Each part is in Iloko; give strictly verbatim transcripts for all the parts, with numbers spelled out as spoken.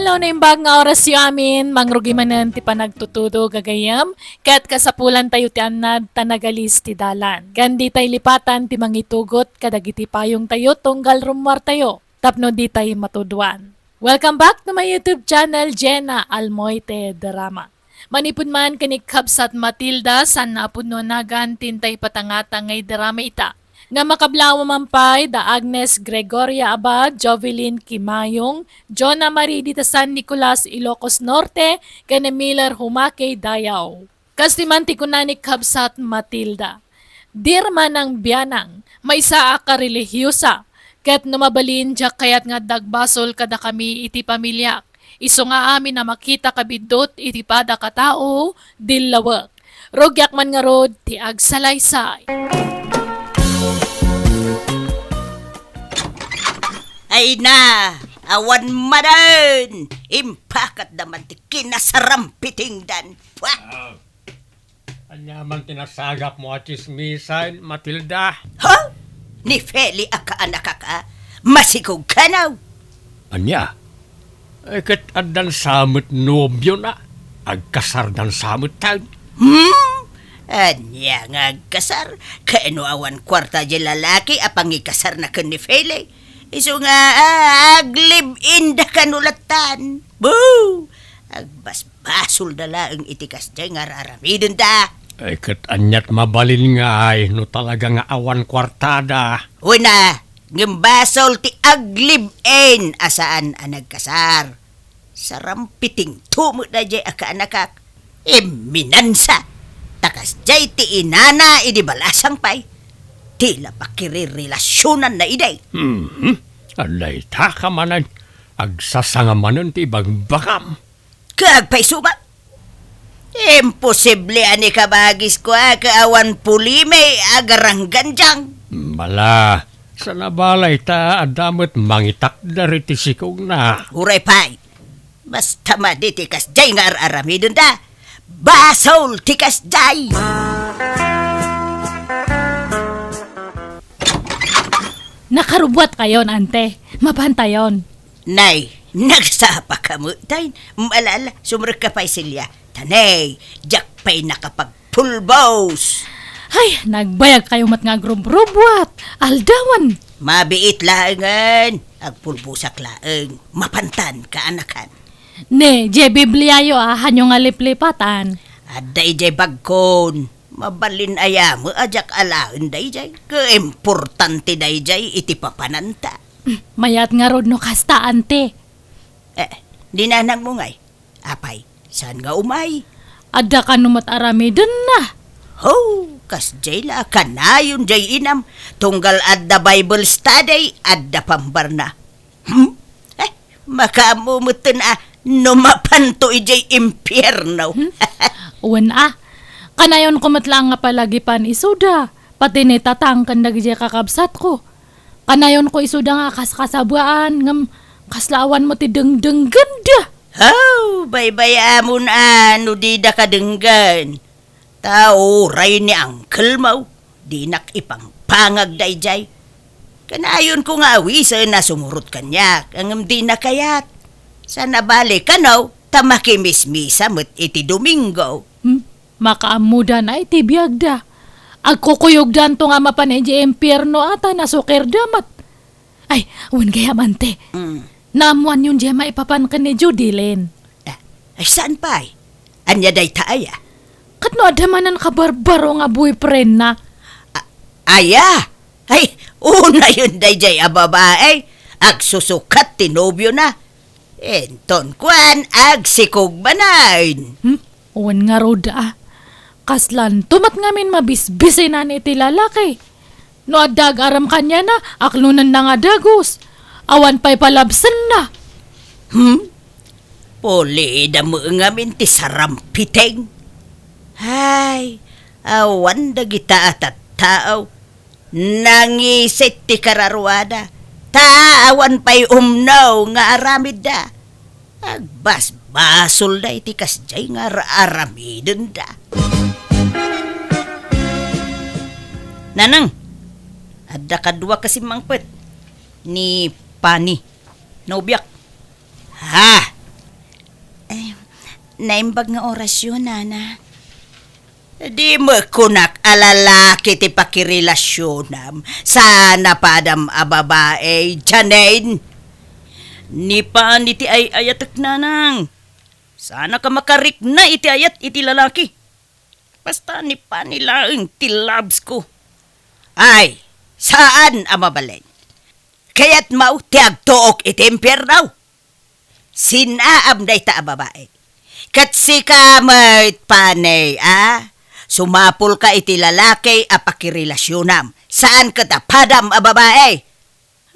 Naimbag nga orasyo amin, mangrugi manen ti panagtutudo, gagayyem, ket kasapulantayo ti annad ta nagalis ti dalan. Ken ditay lipatan ti mangitugot kadagiti payongtayo tunggal rummuartayo tapno ditay matuduan. Welcome back to my YouTube channel, Jenna Almoite Drama. Manipud man ken ni Kabsat Matilda, saan a pudno a nagan ti intay patangata nga idrama ita. Nga makablawa man pay da Agnes Gregoria Abad, Jovelyn Kimayong, Jonah Marie Dita San Nicolas, Ilocos Norte, ken ni Miller Humake, Dayao. Kas ti man ti kuna ni Kabsat Matilda, "Dir manang bianang, maysa a karelihiyosa, ket no mabalin, diak kayat nga adda agbasol kadakami iti pamiliak. Isu nga amin a makita kabiddut iti padakatao, dillawek." Rugiak man ngarud ti agsalaysay. Ay na, awan manen! Impakatda man ti kinasarampitingdan. Pua! Ah, ania man ti nasagapmo a tsismisan, Matilda? Ha? Ni Feli a kaanakak a? Masikog kanaw? Ania? Eh, ket addan sa met nobiona. Agkasardan sa met tayo. Hmm? Ania nga agkasar? Kano awan kuarta di lalaki a pangikasarna ken ni Feli? Isu nga, ah, ag-live-in da kano lattan. Boo! Agbasbasolda laeng iti kasdiay nga ar-aramidenda. Eh, ket aniat mabalin ngay no talaga nga awan kuartada? Wen a, ngem basol ti ag-live-in a saan a nagkasar. Sarampitingto met daydiay a kaanakak. Imminansa. Ta kasdiay ti inana idi balasang pay. Ti la pakirerelasionanna idi. Mhm. Adda ita ka manen. Agsasanga manen ti ibagbagam. Kaagpayso man. Imposible a ni kabagis kua ket awan pulimi a garanggandiang. Bala, saan a bala ita adda met mangitakder iti sikogna. Uray pay. Basta madi ti kasdiay nga ar-aramidenda. Basol ti kasdiay! Nakarubuat kayon, ante. Mapantayon. Nay, nagsapa ka met, tay. Malala, sumrek ka pay, Celia. Ta nay, diak pay nakapagpulbos. Ay, nagbayag kayo met nga agrubrubuat. Aldawan. Mabiit laengen. Agpulbosak laeng. Mapantan, kaanakan. Ne, diay Bibliayo a, hanyo nga liplipatan. Adda idiay bagkon. Mabalin aya met a diak alaen daydiay. Kaimportante daydiay iti papananta. Mayat ngarud no kasta, ante. Eh, ni nanangmo ngay? Apay, saan nga umay? Adda kano met aramidenna. Ho, kasdiay la, kanayon diay inam, tunggal adda Bible study, adda pambarna. Hmm? Eh, makaammo metten a no mapanto idiay impierno. Hmm? Wen a, kanayonko met laeng nga palagipan isuda, pati ni tatang ken dagiti kakabsatko. Kanayonko isuda nga kaskasabaan, ngem kasla awan met ti dengdenggenda. Haw, baybay-amon a no dida kadenggen. Ta uray ni uncle mo, dinak ipangpangag daydiay. Kanayonko nga awisen a sumurot kaniak, ngem dina kayat. Saan a bale kano, ta makimismisa met iti Domingo. Hmm? Makaammodan a iti biagda. Agkukuyogdanto nga mapan idiay impierno a ta nasukirda met. Ay, wen gayam, ante. Mm. Naammoanyon diay maipapan ken ni Judilyn? Ah, ay, saan pay? Ania dayta aya? Ket no adda manen kabarbaro nga boyfriendna? A-, aya? Ay, unayon daydiay a babae. Agsusukat ti nobiona. Inton kuan, agsikog manen. Hmm? Wen ngarud a. Kaslanto met ngamin mabisbisinan iti lalaki. No adda ag-aram kaniana, aklonenna nga dagus. Awan pay palabsenna. Hmm? Pulida met ngamin ti sarampiteng. Ay, awan dagita a tattao. Nangisit ti kararuada, ta awan pay umno nga aramidda. Agbasbasolda iti kasdiay nga ar-aramidenda. Nanang, adda kadua ka simmangpet ni Pani. Nobiak. Ha? Naimbag nga orasyo, Nana. Di met kunak a lalaki ti pakirelasionam, saan a padam a babae, Janine. Ni Pani ti ay-ayatek, Nanang. Saanka makarikna iti ayat iti lalaki. Basta ni Pani laeng ti loves ko. Ay, saan a mabalin. Kayatmo ti agtuok iti impierno? Sinaam dayta a babae. Ket sika met, Pani, a? Sumapulka iti lalaki a pakirelasionam. Saan ket a padam a babae.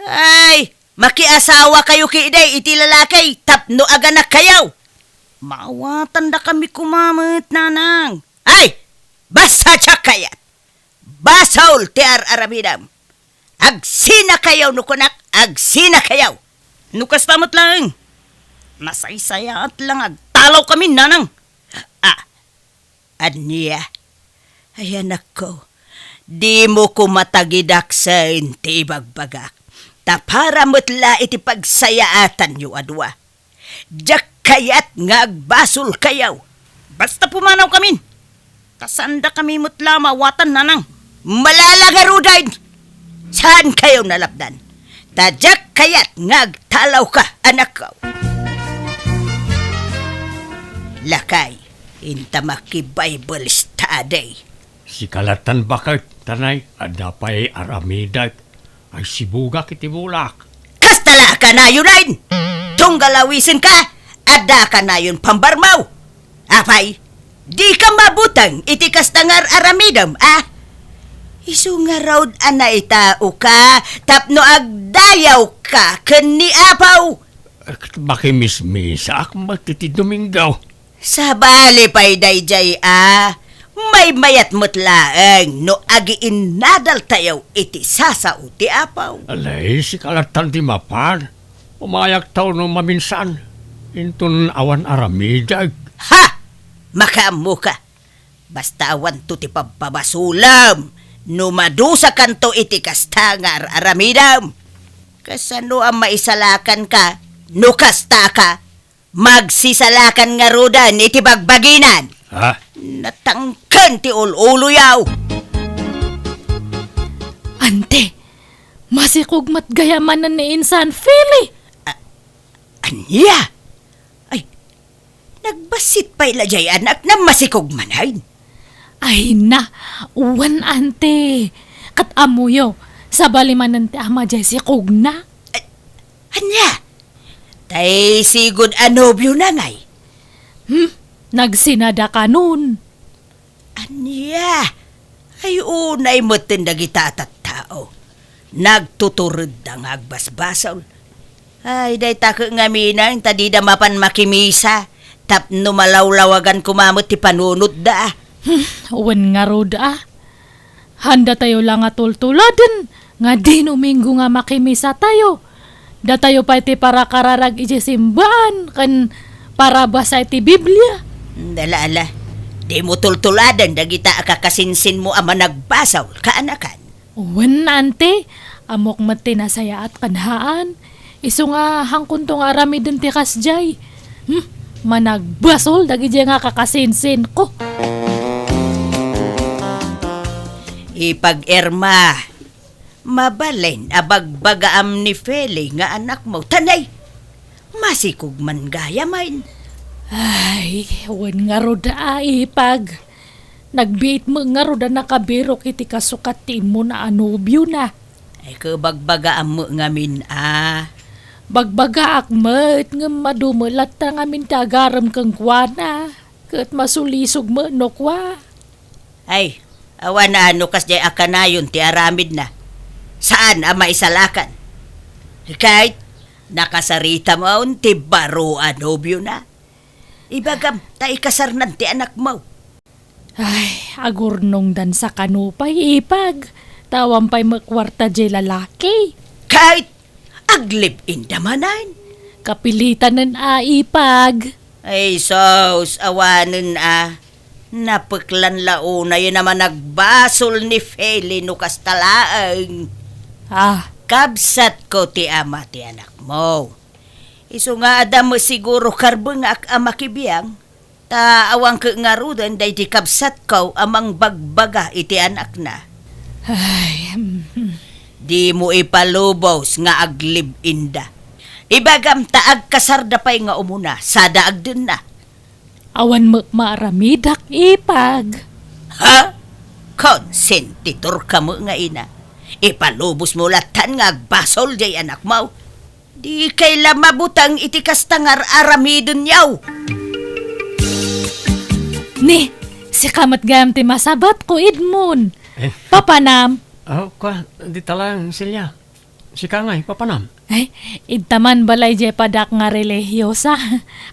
Ay, makiasawakayo ketdi iti lalaki tapno aganakkayo. Maawatandakami koma met, Nanang. Ay, basta diak kayat. Basol ti ar-aramidem. Agsinakayo no kunak, agsinakayo. No kasta met laeng, nasaysayaat la nga agtalawkami, Nanang. Ah, ania? Ay, anakko, dimo koma tagidaksen ti ibagbagak. Ta para met la iti pagsayaatanyo a dua. Diak kayat nga agbasolkayo. Basta pumanawkamin. Ta saandakami met la maawatan, Nanang. Malala ngaruden! Saankayo nalapdan. Ta diak kayat nga agtalawka, anakko. Lakay, inta maki-Bible study. Sika lattan baket, Tanay, adda pay aramidek. Ay, sibugak iti bulak. Kasta la a kanayon, Ain! Tunggal awisenka, adda a kanayon pambarmaw! Apay, dika mabuteng iti kasta nga ar-aramidem, a? Isu ngarud a naitaoka tapno agdayawka ken ni Apo. Ket makimismisaak met iti Domingo. Sabali pay daydiay a, maymayat met laeng no agiinnadaltayo iti sasao ti Apo. Alay, sika lattan ti mapan. Umayakto no maminsan. Inton awan aramidek. Ha! Makaammoka. Basta awanto ti pabpabasolem no madusakanto iti kasta nga ar-aramidem. Kasano a maisalakanka no kastaka? Magsisalakan ngaruden iti bagbaginan. Ha? Natangken ti ul-uloyo. Ante, masikog met gayam manen ni Insan Feli. A-, ania? Ay, nagbassit pay la jay anak na masikog manen. Ay na, wen, ante. Ket ammoyo, sabali manen ti ama jay sikogna. A-, ania? Tay sigud a nobiona ngay? Hmm, nagsinada kanon. Ania? Ay, unay metten dagita a tattao. Nagtuturedda nga agbasbasol. Ay, dayta ket ngamin, ta dida mapan makimisa, tapno malawlawagan koma met ti panunotda. Hmm, wen ngarud a. Haandatayo la nga tultuladen nga Domingo nga makimisatayo. Datayo pay ti parakararag idiay simbaan ken parabasa iti Biblia. Ala, ala. Dimo tultuladen dagita a kakasinsinmo a managbasol, kaanakan. Wen, ante, ammok met ti nasayaat ken haan. Isu nga, haankonto nga aramiden ti kasdiay. Hmm, managbasol dagidiay nga kakasinsinko. Ipag-Irma, mabalin a bagbagaam ni Feli nga anakmo, tanay, masikog man gayam. Ay, wen ngarud a, ipag. Nagbiit met ngarud a nakabirok iti kasukat ti immuna a nobiona. Ay, ket bagbagaam met ngamin a. Bagbagaak met, ngem adu met latta ngamin ti agarem kenkuana. Ket masulisog met no kua. Ay, awan a no kasdiay a kanayon ti aramidna. Saan a maisalakan. Ket nakasaritamon ti baro a nobiona. Ibagam ta ikasarnan ti anakmo. Ay, agurnongdan sa kano pay, ipag. Ta awan pay met kuarta diay lalaki. Ket aglib-inda manen. Kapilitanen a, ipag. Ay, sus, awanen a. Napeklan la unayen a managbasol ni Feli no kasta laeng. Ah. Kabsatko ti ama ti anakmo. Isu nga adda met siguro karbengak a makibiang. Ta awan ket ngaruden daydi kabsatko a mangbagbaga iti anakna. Ay, mm. Dimo ipalubos nga aglib-inda. Ibagam ta agkasarda pay nga umuna, sada agdenna. Awan met maaramidak, ipag. Ha? Konsentiturka met nga ina. Ipalubosmo lattan nga agbasol jay anakmo. Dikay la mabuteng iti kasta nga ar-aramidenyo. Ni, sika met gayam ti masabatko, Edmond. Eh. Papanam. Oh, kwa, dita lang, Celia. Sika ngay, papanam? Ay, idta man balay jay padak nga relihiyosa.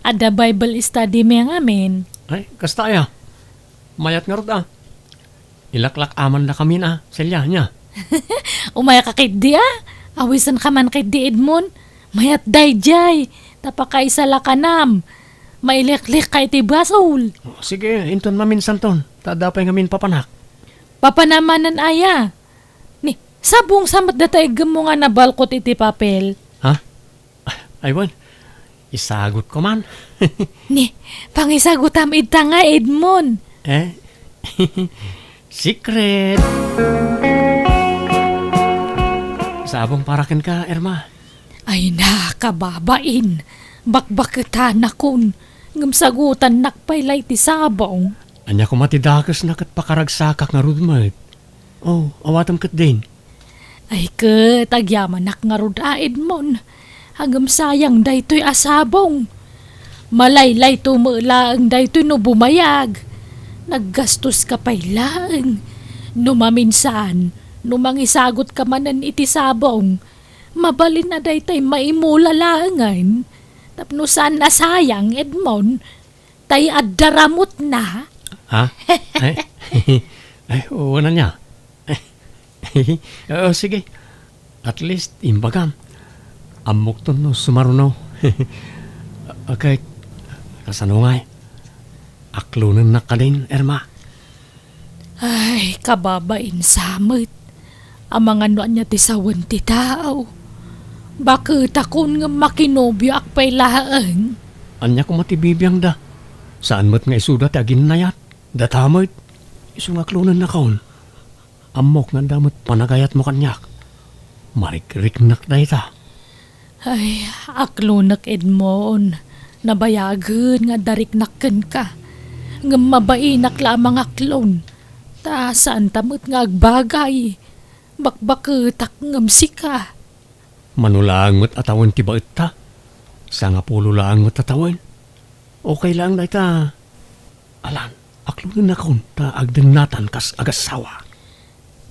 Adda Bible study mi ngamin. Ay, kasta aya. Mayat ngarud a. Ilaklak-amanna kamin a, Celia, nia? Umayka ketdi a. Awisenka man ketdi, Edmond. Mayat daydiay. Ta pakaisalakanam. Maileklekka iti basol. Oh, sige, inton maminsanton. Ta adda pay ngamin papanak. Papanam manen aya. Ni, sabong sa met data iggemmo nga nabalkot iti papel. Ha? Ay, wen. Isagutko man. Ni, pangisagutam idta nga, Edmond. Eh? Secret. Sabong para kenka, Irma. Ay na, kababain. Bakbaketanakon. Ngem sagutannak pay la iti sabong. Ania koma ti dakesna ket pakaragsakak ngarud met. Oh, awatem ketdin. Ay ket, agyamanak ngarud a, Edmond. Ngem sayang daytoy a sabong. Malaylayto met laeng daytoy no bumayag. Naggastoska pay laeng. No maminsan, no mangisagutka manen iti sabong, mabalin a daytay maimula laengen. Tapno saan a sayang, Edmond. Tay adda ramutna. Ha? Ay, ay, wen ania? Oh, sige. At least, imbagam. Ammokton no sumaruno. Okay, kasano ngay? Aklonennak kadin, Irma? Ay, kababain sa met. Amangan no ania ti sawen ti tao. Baketakon ngem makinobioak pay laeng. Ania koma ti bibiangda? Saan met nga isuda ti aginnayat? Data met. Isu nga aklonennakon. Ammok nga adda met panagayatmo kaniak. Marikriknak dayta. Ay, aklonek, Edmond. Nabayagen nga adda riknak kenka. Ngem mabainak la a mangaklon. Ta saanta met nga agbagay. Bakbaketak ngem sika. Mano laeng met a tawen ti baetta? Sangapulo laeng met a tawen. Okay laeng dayta. Alan, aklonennakon ta agdennatan kas agassawa.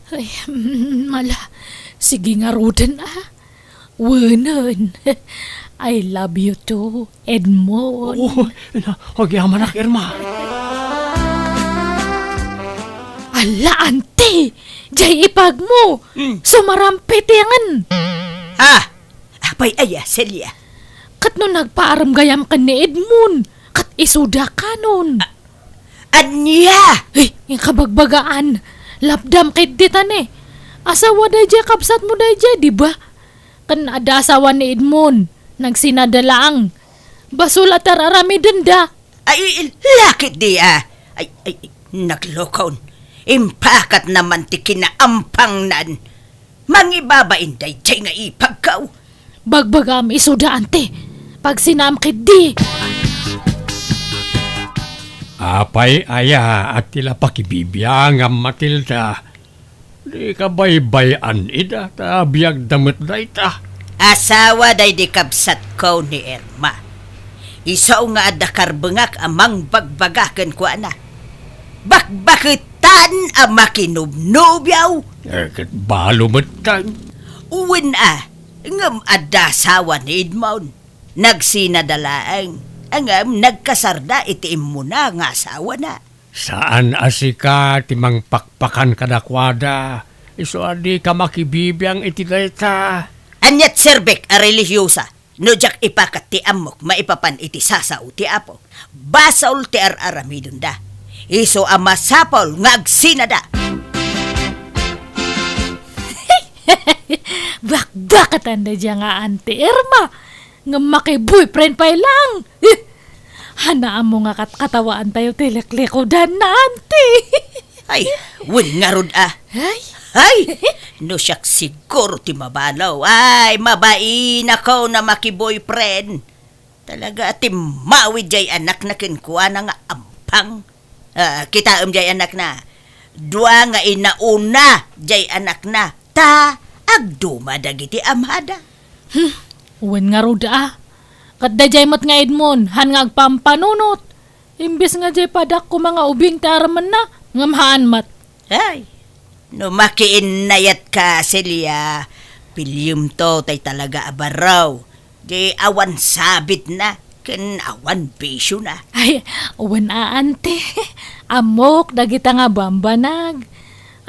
Ay, mm, ala, sige ngaruden a. Wenen. I love you too, Edmond. Oo, na, agyamanak, Irma. Ala, ante! Jay ipagmo! Hmm. Sumarampitengen! Ah! Apay aya, Celia? Ket no nagpaarem gayam ken ni Edmond, ket isuda kanon. A-, ania? Ay, inkabagbagaan. Lapdam ket ditane. Asawa daydiay kabsatmo daydiay, di ba? Ken adda asawa ni Edmond. Nagsinada laeng. Basol a tar-aramidenda. Ay, lakit di, ah. Ay, ay, naglokon. Impakatna man ti kinaampangnan. Mangibabain daydiay nga ipagkaw. Bagbagam isuda, ante. Pagsinaam ketdi. Apay aya a ti la pakibibiangam, Matilda? Dika baybay-an ida, ta biagda met dayta. Asawa daydi kabsatko ni Irma. Isu nga adda karbengak a mangbagbaga kenkuana. Bakbaketan a makinubnubyaw. Eh, ket balo met kan. Wen a, ngem adda asawa ni Edmond. Nagsinada laeng, ngem nagkasarda iti immuna nga asawana. Saan a sika ti mangpakpakan kadakuada, isu a dika makibibiang iti dayta. Aniat serbek a relihiosa, no diak ipakat ti ammok maipapan iti sasao ti Apo. Basol ti ar-aramidenda. Isu a masapul nga agsinada. Bakbakatan daydiay nga Auntie Irma. Ngem makiboyfriend pay laeng. Eh, Haan a ammo nga katkatawaantayo ti liklikudanna, anti. Ay, wen ngarud a. Ay. Ay, no siak siguro ti mabalo. Ay, mabainako na maki-boyfriend. Talaga a timmawid jay anakna kenkuana nga ampang. Ah, kitaem jay anakna. Dua nga inauna jay anakna. Ta, agduma dagiti amada. Hmm, wen ngarud a. Ket dayjay met nga Edmond, haan nga agpampanunot. Imbes nga jay padak koma nga ubing ti armenna, ngem haan met. Ay, no makiinnayatka, Celia, piliem to tay talaga a barraw. Di awan sabitna, ken awan bisiona. Ay, wen a, anti. Ammok dagita nga bambanag.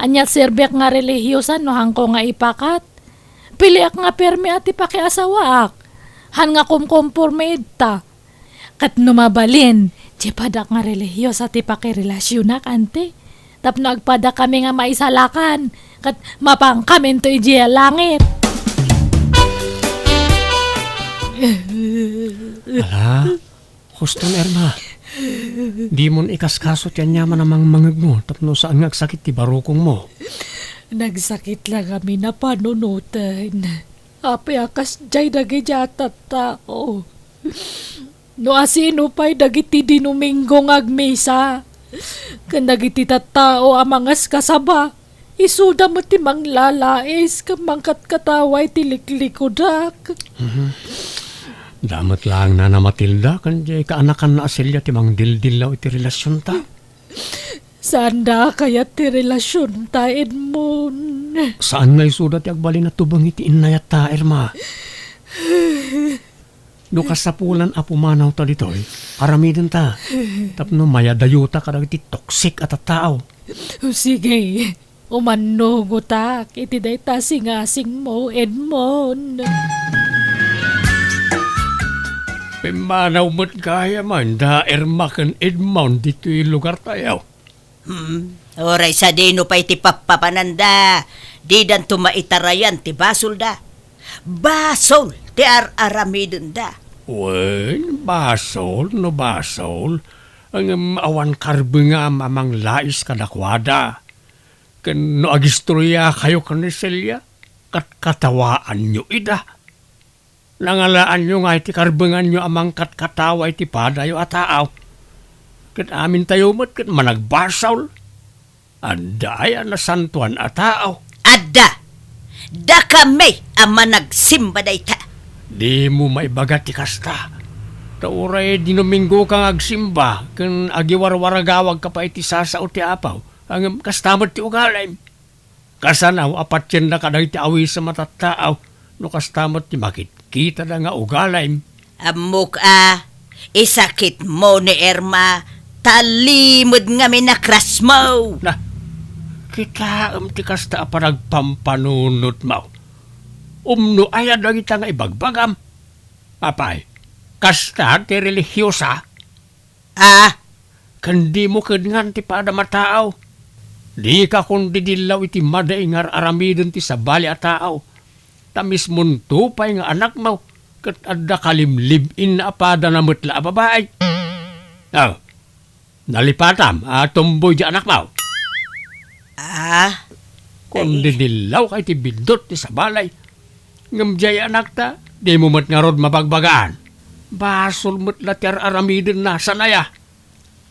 Ania ti serbiak nga relihiosa no haanko nga ipakat? Piliak nga permi a ti pakiasawaak. Haan nga kumkomporme ita. Ket no mabalin, ti padak nga relihiosa ti pakirelasionak, anti. Tapno agpadakami nga maisalakan, ket mapankaminto idiay langit. Ala, huston, Irma. Dimon ikaskaso ti aniaman a mangmangegmo tapno saan nga agsakit ti barukongmo. Nagsakit la ngamin a panunoten. Apay a kasdiay dagiti a tattao? No asino pay dagiti Dinomingo nga agmisa, ken dagiti tattao a mangaskasaba, isuda met ti manglalais ken mangkatkatawa iti liklikudak. Mhm. Damet laeng Nana Matilda ken diay kaanakanna a Celia ti mangdildillaw iti relasionta. Saanda a kayat ti relasionta, Edmond. Saan nga isuda ti agbalin a tubeng iti innayatta, Irma. No kasapulan a pumanawta ditoy, aramidenta. Tapno mayadayota kadagiti toxic a tattao. Sige, umannugotak iti dayta singasingmo, Edmond. Pimmanaw met gayam da Irma ken Edmond ditoy lugartayo. Hmm, uray sadino pay ti pappapananda, didanto maitarayan ti basolda. Basol ti ar-aramidenda. Wen, basol no basol, ngem awan karbengam a manglais kadakuada. Ken no agistoriakayo ken ni Celia, katkatawaanyo ida. Nangalaanyo nga iti karbenganyo a mangkatkatawa iti padayo a taaw. Ket amintayo met ket managbasol. Adda aya nasantoan a taaw? Adda! Dakami a managsimba dayta. Dimo maibaga ti kasta. Ta uray Dinomingoka nga agsimba ken agiwarwaragawagka pay iti sasao ti Apo, ngem kasta met ti ugalim. Kasano a patienna kadagiti awisem a tattaaw no kasta met ti makitkitada nga ugalim? Ammok a, isakitmo ni Irma, ta limed ngamin a crushmo. Na, kitaem ti kasta a panagpampanunotmo. Umno aya dagita nga ibagbagam? Apay, kasta ti relihiosa? Ah, ken dimo kedngan ti padam a taaw. Dika kondidillaw iti madi nga ar-aramiden ti sabali a taaw. Ta mismonto pay nga anakmo, ket adda kalimlib-inna a padana met la a babai. Ah, nalipatam a tomboy di anakmo. Ah, kondidillawka iti biddut ti sabali. Ngem diay anakta, dimo met ngarud mabagbagaan. Basol met la ti ar-aramidenna, saan aya?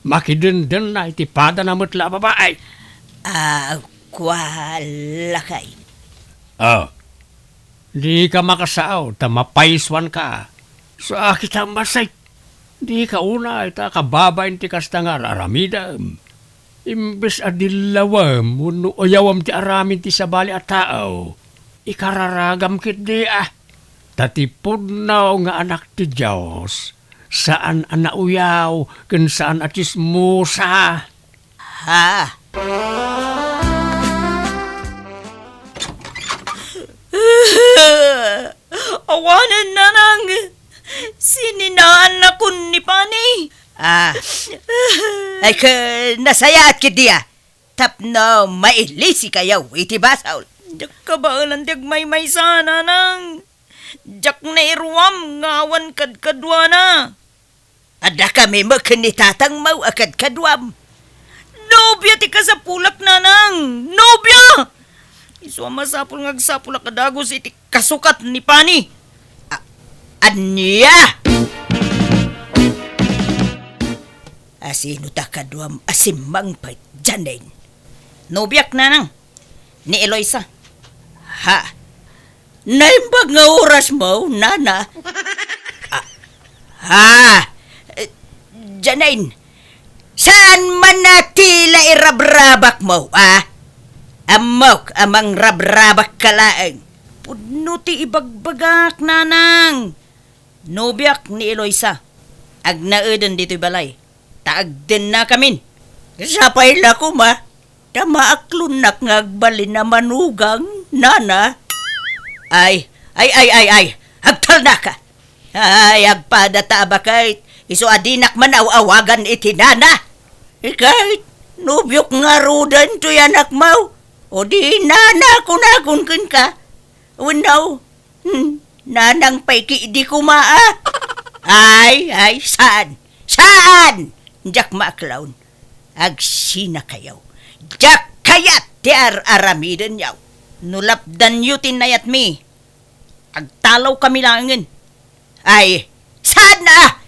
Makidendenna iti padana met la a babai. Ah, kua, lakay. Ah, dika makasao ta mapaysuanka. Sa kita masay. Dika unay ta kababain ti kasta nga ar-aramidem. Imbes a dillawem wenno uyawem ti aramid ti sabali a tao, ikararagam ketdi a. Ta ti pudno nga anak ti Dios, saan a nauyaw ken saan a tsismosa. Ha? Awanen, nanang! Sininaannakon ni Pani! Ah. Ay, ka, nasayaat ketdi a. Tapno mailisikayo iti basol. Diak kabaelan ti agmaymaysa, nanang. Diak nairuam nga awan kadkaduana. Adda kami met ken ni Tatang Mau a kadkaduam. Nobia ti kasapulak, Nanang! Nobia! Isu a masapul nga agsapulak a dagus iti kasukat ni Pani. A-, ania? Asino ta kaduam a simmangpet, Janine? Nobiak, Nanang. Ni Eloisa. Ha? Naimbag nga oras mo, Nana? Ah, ha? Eh, Janine, saan man a tila irabrabak mo, ah? Ammok a mangrabrabak ka laeng. Pudno ti ibagbagak, Nanang. Nobiak ni Eloisa. Agnaeden ditoy balay. Ta agdennakamin. Sapay la koma. Ta maaklonnak nga agbalin a manugang, Nana. Ay, ay, ay, ay, ay. Agtalnaka. Ay, agpada ta a baket. Isu a dinak man aw-awagan iti nana. Ikay, nobiok ngaruden toy anakmo. O di nana kunakon kenka. Wenno, hmm, nanang pay ki di kumaa. Ay, ay, saan? Saan? Diak maaklon. Agsinakayo. Diak kayat ti ar-aramidenyo. No lapdanyo ti nayatmi, agtalawkami laengen. Ay, saan a?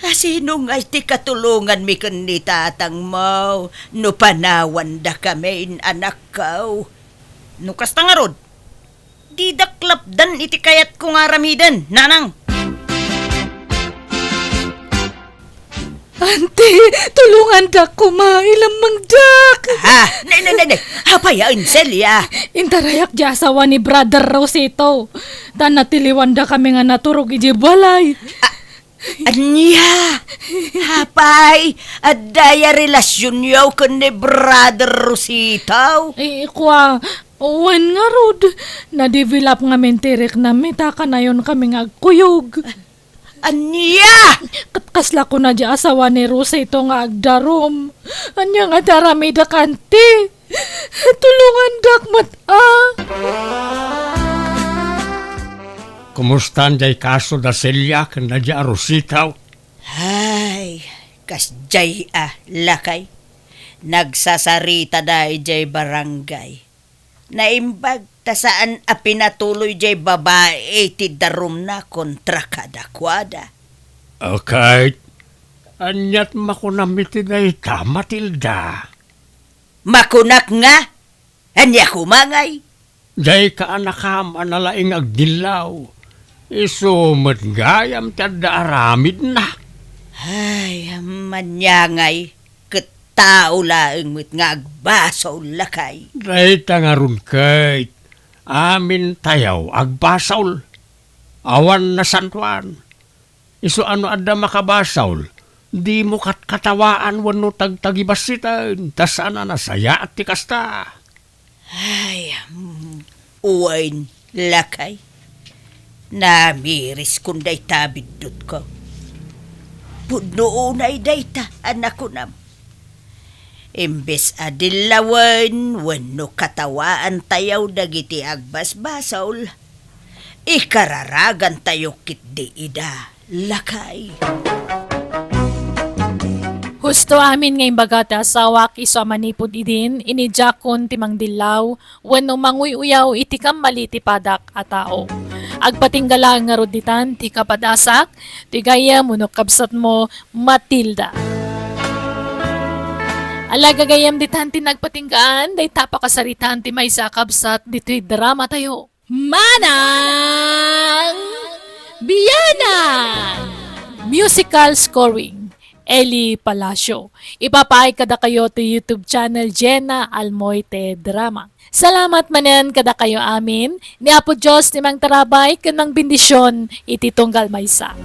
Asino ngay ti katulonganmi ken ni tatangmo no panawandakamin, anakko? No kasta ngarud, didak lapdan iti kayatko nga aramiden, nanang. Auntie, tulongandak koma, ilammangdak. Ha? Ne, ne, ne, ne. Apay a, Celia? Intarayak di asawa ni Brother Rosito. Ta natiliwandakami nga naturog idiay balay. A-, ania? Apay, adda ya relasionyo ken ni Brother Rosito? Eh, kua, wen ngarud, na-develop ngamin ti riknam, ta kanayon kami nga agkuyog. Ania? Ket kasla kuna di asawa ni Rosito nga agdarum. Ania nga ti aramidek, auntie? Tulongandak met a. Kumustan diay kaso da Celia ken da Rosito? Ay, kasdiay a, lakay. Nagsasaritada idiay barangay. Naimbag ta saan a pinatuloy diay babai ti darumna kontra kadakuada. Ket aniat makunam iti dayta, Matilda? Makunak nga, ania koma ngay? Diay kaanakam a nalaing agdillaw. Isu met gayam ti adda aramidna. Ay, ania ngay, ket tao laeng met nga agbasol, lakay. Dayta ngarud ket, amintayo agbasol. Awan nasantoan. Isu a no adda makabasol, dimo katkatawaan wenno tagtagibassiten, ta saan a nasayaat ti kasta. Ay, mm, wen, lakay. Namiriskon dayta biddutko. Pudno unay dayta a nakunam. Imbes a dillawen wenno katawaantayo dagiti agbasbasol, ikararagantayo ketdi ida, lakay. Husto amin nga imbaga ti asawak isu a manipud idin, inidiakon ti mangdillaw wenno manguy-uyaw iti kammali ti padak a tao. Agpatingga laeng ngarud ditan ti kapadasak, ti gayyem wenno kabsatmo, Matilda. Ala, gagayyem, ditan ti nagpatinggaan dayta a pakasaritaan ti maysa a kabsat ditoy dramatayo. Manang Bianang! Musical scoring, Eli Palacio. Ipapaay kadakayo ti YouTube channel Jenna Almoite Drama. Salamat manen kadakayo amin. Ni Apo Dios ti mangtarabay ken mangbendision iti tunggal maysa.